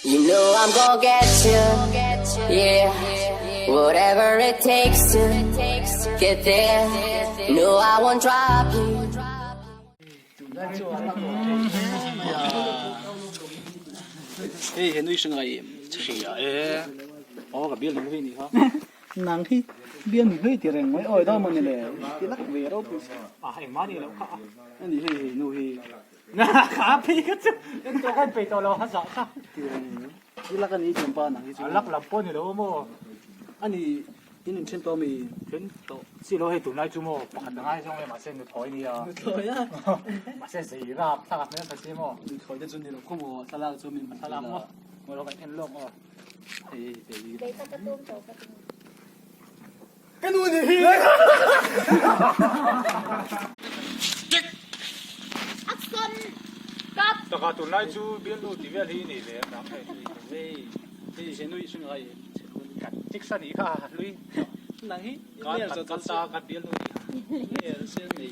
You know I'm gonna get you, yeah. Whatever it takes to get there. No, I won't drop you. Hei he nui hre ngai em? Hria e. Aw ka bial nui ni kha. Nang hi bial nui ti reng mai awi dawn mawni le ti lak ve ropui si. A engmah ni loh kha a. Ani hei hei nu hi. Kha phei kha chu en tawh khan peih tawh lo a zah kha. Ti reng ti lak ani thianpa nang hi chu. A lak lam pawh ni lo maw. Ani In inthen tawh mi? Then tawh si lo hei tunlai chu maw pakhat a ngai zawng e mahse nuthlawi nia. Nuthlawi a? Mahse zei rap thlalak hmel tha si maw? Nuthlawi te chu ni lo khaw maw thlalak chu min hmu Thlalak maw? Maw lo kan en lawk aw. Hei hei hei. Lei kha ka tum tawh ka tum. Ka nu ni hi! Action! Cut! Taka tunlai chu bialnu ti vel hi nei ve em nang hei. Hei hei he nui hre ngai em? Kan chik sa nih kha hlui. Nang hi Kan kal ta kan bialnu nih. Nel sen nei.